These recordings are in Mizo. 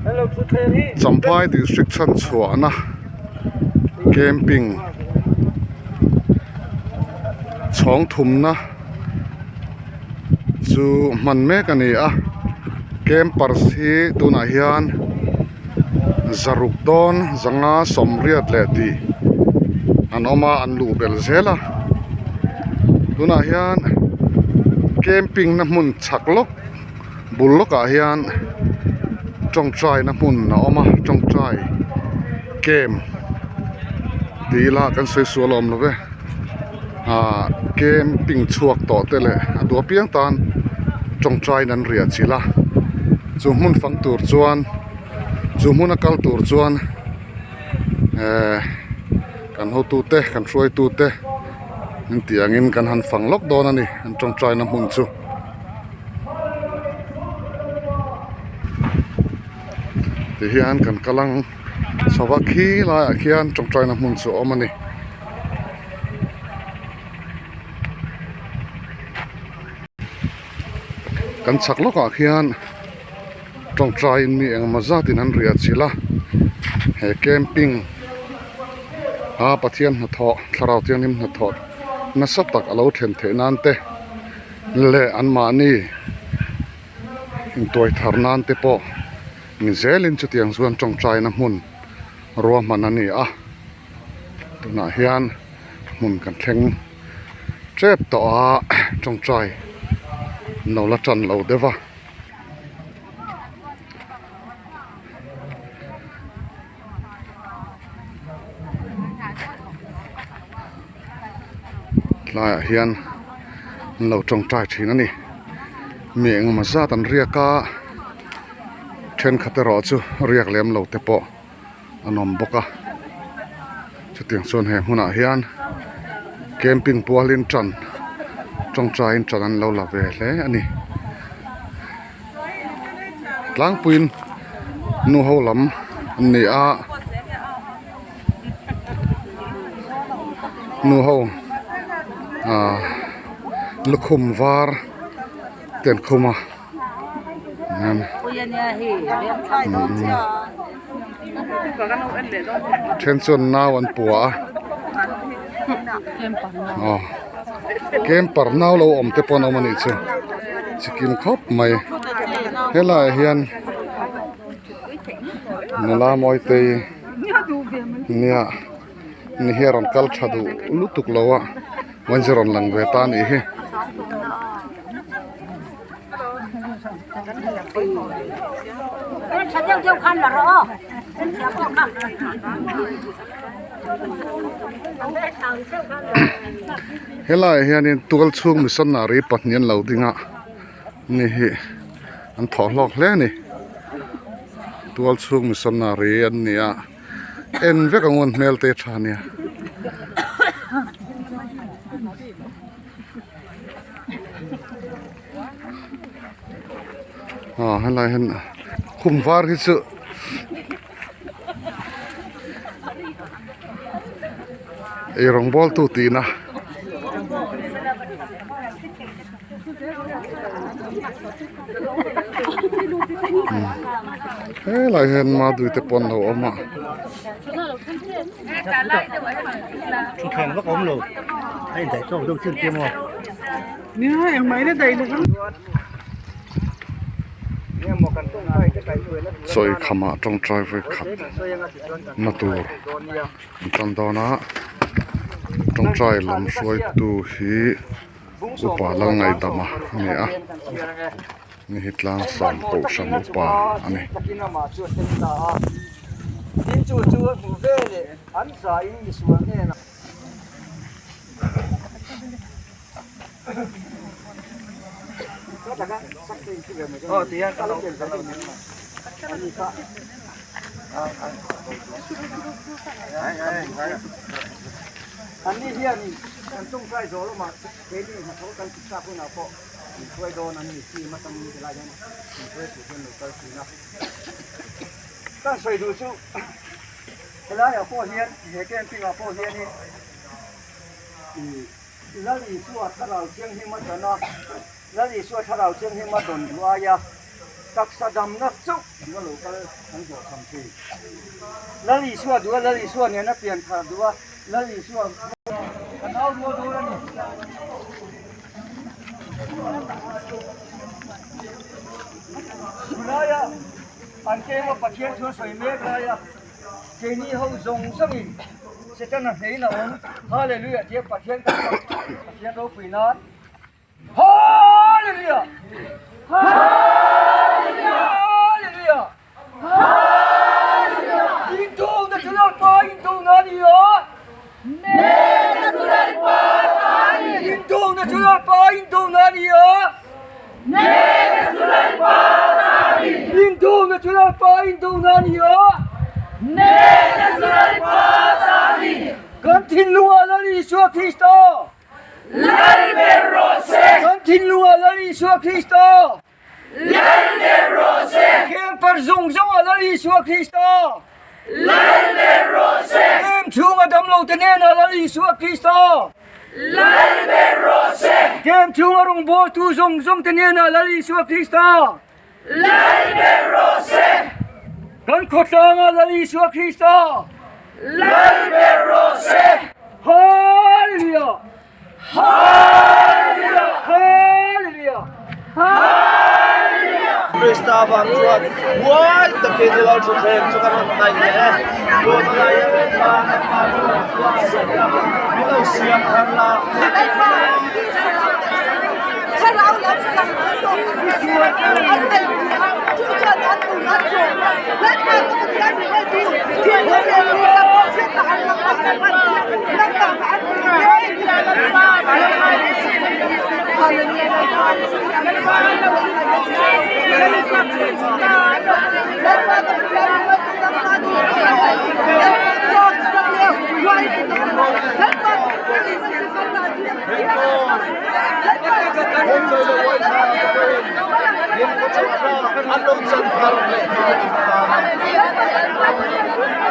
Champhai district chhanchhuahna camping chhawng thumna chu hman mek a ni a campers hi tunah hian zaruk dawn zanga sawmriat leh tih an awm a an luh belh zel a tunah hian camping na hmun chhak lawk bul lawkah hian tawngtai na hmun a awm a tawngtai camp tih ila kan sawi sual a awm lo ve ah camping chhuak tawh te leh a duh apiang tan tawngtai in an riah chilh a chu hmun fang tur chuan chu hmun a kal tur chuan ehh kan hotu te kan hruaitu te an tih angin kan han fang lawk dawn a ni an tawngtai na hmun chu. Ti hian kan kal ang chho a khi laiah khian tawngtaina hmun chu a awm a ni. Kan chhak lawkah khian tawngtaiin mi engemaw zatin an riah chilh a he camping a Pathian hnathawh thlarau thianghlim hnathawh nasa tak a lo thlen theih nan te. Leh anmahni intuai thar nan te pawh ni zelin chutiang chuan tawngtaina hmun ruahman a ni a tunah hian hmun kan thleng tep tawh a tawngtai an lo la tan lo deuh a. Tlaiah hian an lo tawngtai thin a ni mi engemaw zat an riak a thenkhat erawh chu riak lem lo te pawh an awm bawk a chutiang chuan he hmunah hian camping pualin tan tawngtaiin tan an lo la ve hle a ni. Tlangpuiin nu ho lam an ni a nu ho ah lukhum var te an khum a then chuan nau an pua a aw camper nau lo awm te pawh an awm a nih chu chikim khawp mai helaiah hian nula mawitei nia ni hi a rawn kal tha duh lutuk lo a vawiin chu rawn lang ve ta a nih hi. Helaiah hianin tual chhung missionary pahnih an lo ding a ni hi an thawh hlawk hle a ni tual chhung missionary an ni a en vek ang u an hmel te tha ania. Aw helai hian khum var hi chu eirawng bawl tu tihna. Helai hian madui te pawh an lo awm a. Chawi khamah tawngtai vawi khat na tur an tan dawn a tawngtai lam hruaitu hi upa Lalngaihdama a ni a. Ni hi tlang sam kohhran upa a ni. Min hruai dawn an ni chi matangin ti lai hian min hruai tur hian lo kal thin a. Kan sawi duh chu helaiah pawh hian he camping ah pawh hianin ih Lal Isua thlarau thianghlim a chan a, Lal Isua thlarau thianghlim a dawn duh aia. Taksa damna chauh duha lo kal an hlawhchham thin. Lal Isua duha Lal Isua nena pian thar duha Lal Isua kan au rual dawn a ni. Tunlaia an kema Pathian chuan sawi mek laia keini ho zawng zawngin Setana hneiin a awm Hallelujah tia Pathian kan fak Pathian ropui nan Hallelujah! Hallelujah! Hallelujah! Hallelujah! Indona chu Lalpa indona a ni a. Nena chu Lalpa ta a ni. Indona chu Lalpa indona a ni a. Nena chu Lalpa ta a ni. Indona chu Lalpa indona a ni a. Nena chu Lalpa ta a ni. Kan thinlungah Lal Isua Krista. Lal ber rawh se! Kan thinlungah Lal Isua Krista! Lal ber rawh se! Camper zawng zawngah Lal Isua Krista! Lal ber rawh se! Camp chhunga damlo te hnenah Lal Isua Krista! Lal ber rawh se! Camp chhunga rawngbawltu zawng zawng te hnenah Lal Isua Krista! Lal ber rawh se! Kan khawtlangah Lal Isua Krista! Lal ber rawh se! Hallelujah! Hallelujah! Hallelujah! Hallelujah! Krista vang chuan huai takin i lo thutthleng chu ka rawn hnaih leh e. Tun laia Lalpa kan pa chu rawn chhuak sak la, min lo siam thar la.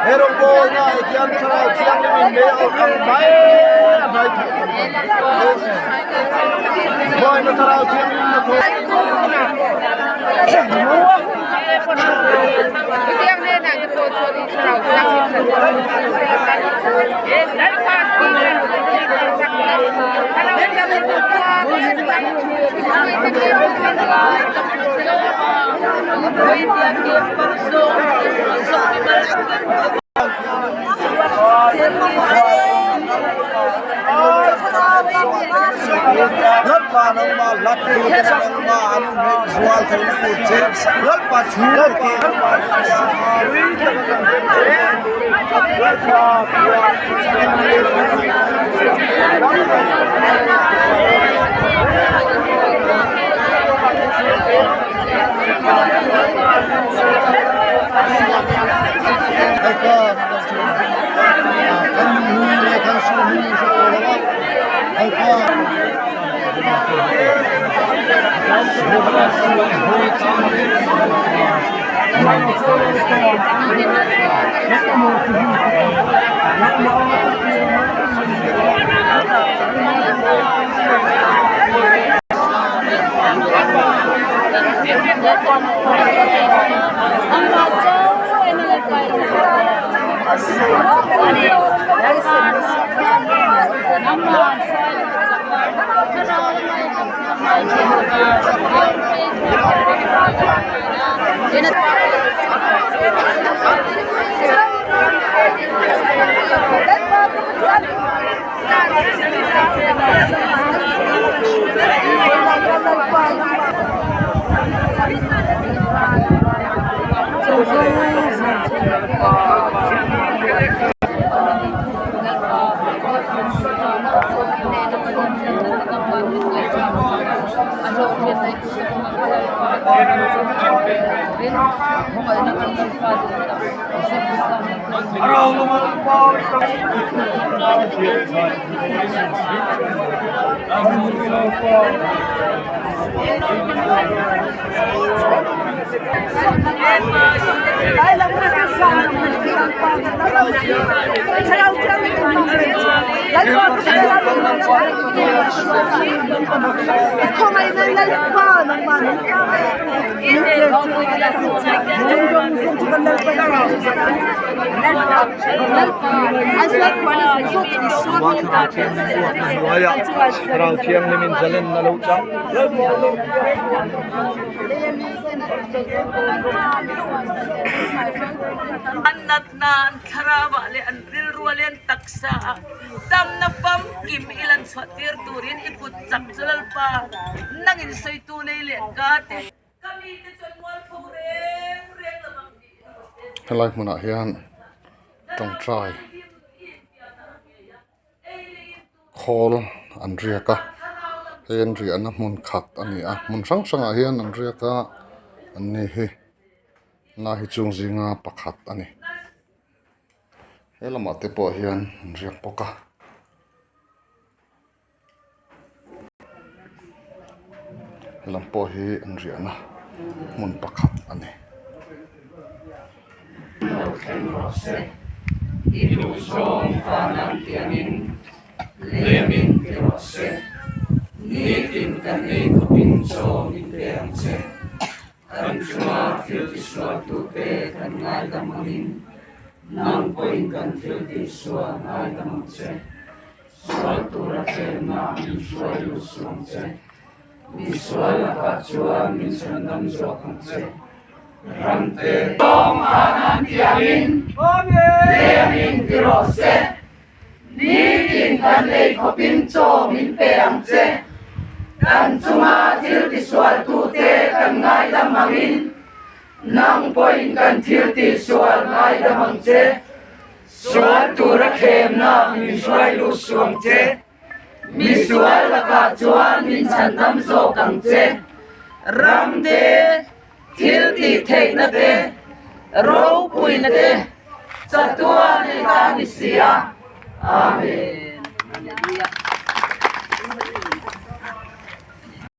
He rawngbawlna ah hian thlarau thianghlimin mei a awk ang mai a hnai theih kan Hruaina thlarau thianghlim na thaw. Lalpa nangmah hlat tu te nangmah an hmeih zual theihna tur che Lalpa chhung te Thlarau Thianghlimin zalenna lo chang. An natna, an thlarauah leh an rilrua leh an taksaah damna famkim i lan chhuah tir turin i kut chak chu Lalpa nangin sawitu nei leh ka ti. Ka mite chuan mualpho reng reng lo ang tiin Helai hmunah hian tawngtai khawl an riak a hei an riahna hmun khat a ni a hmun hrang hrangah hian an riak a an ni hi na hi chung zinga pakhat a ni he lamah te pawh hian an riak bawk a. Helam pawh hi an riahna hmun pakhat a ni. Sual tura chenna min hruai lut suh ang che. Misual lakah chuan min chhandam zawk ang che. Ramte. Tawng hanan tiangin lemin ti rawh se. Nitin kan lei khawpin chaw min pe ang che. Kan chunga thil tisualtute kan ngaidam angin nang pawhin kan thil tihsual ngaidam ang che. Sual tura thlemna min hruai lut suh ang che. Mi sual lakah chuan min chhandam zawk ang che. Ram te, thil tih theihna te, ropuina te, chatuan i ta ni si a. Amen. Hallelujah.